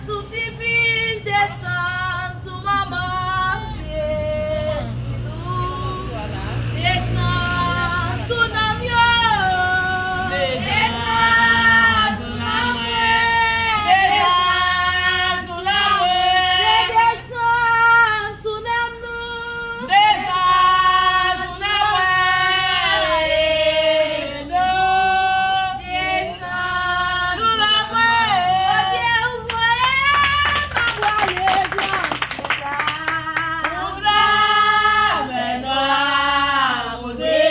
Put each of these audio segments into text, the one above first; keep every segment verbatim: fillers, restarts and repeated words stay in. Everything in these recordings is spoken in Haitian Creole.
Sou ti fis, desann sou manman, Jezi. Desann sou nanm yo. Desann sou nanm mwen. Desann sou nanm mwen. Desann sou nanm nou. Desann sou nanm mwen. Desann sou nanm mwen. Bondye, ou voye m a prale gran sentay. Ou la fè nwa, Bondye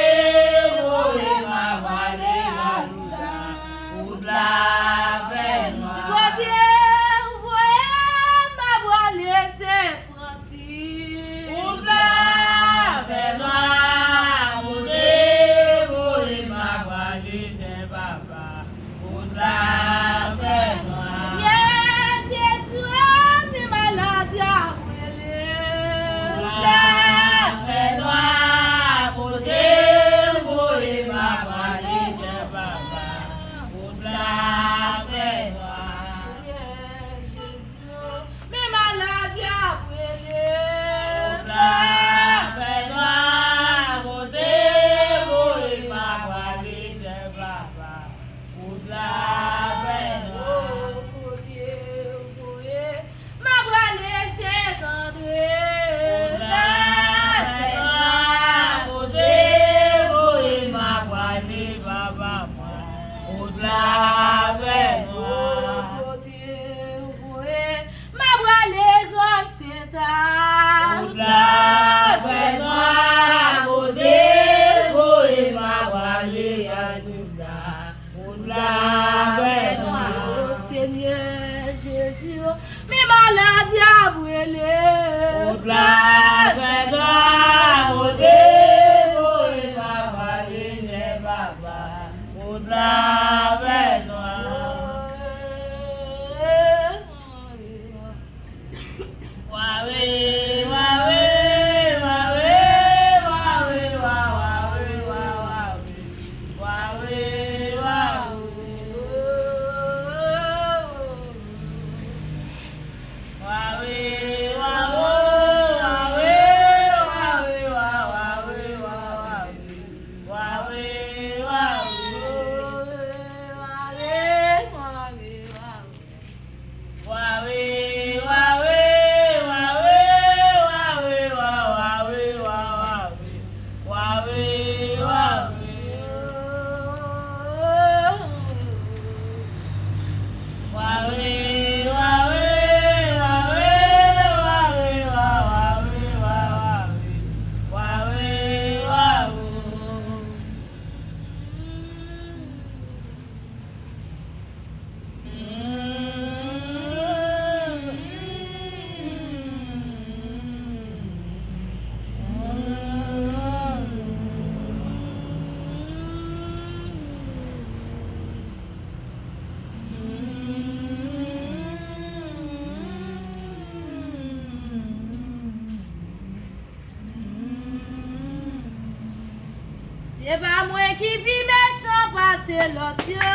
voye m a prale gran sentay. Ou la fè nwa. Bondye, ou voye m a prale Sen Fransis. Ou la fè nwa, Bondye voye m a prale Sen Papa. Ou la fè nwa. Senyè Jezi, o, mi maladi ap rele. Ou la fè nwa, Bondye voye m a prale Sen Papa. Ou la fè nwa. Senyè Jezi, o, mi maladi ap rele. Ou la fè nwa, Bondye voye m a prale Sen Papa. Ou la fè nwa. O, kote ou voye m a prale Sentandre. Ou la fè nwa, Bondye voye m a prale Papa mwen. Ou la fè nwa. O, kote ou voye m a prale Gran Sentay. Ou la fè nwa, Bondye voye m a prale Ajoubla. Ou la fè nwa. O Senyè Jezi, o, mi maladi ap rele. Ou la fè nwa, Bondye voye m a prale Sen Papa. Ou la fè nwa. Se pa mwen ki pi mechan pase lòt yo.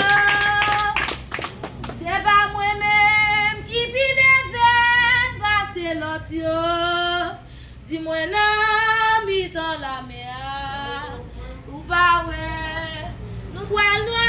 Se pa mwen menm ki pi devèn pase lòt yo. Di mwen nan mitan lamè a, ou pa wè, nou pral nwa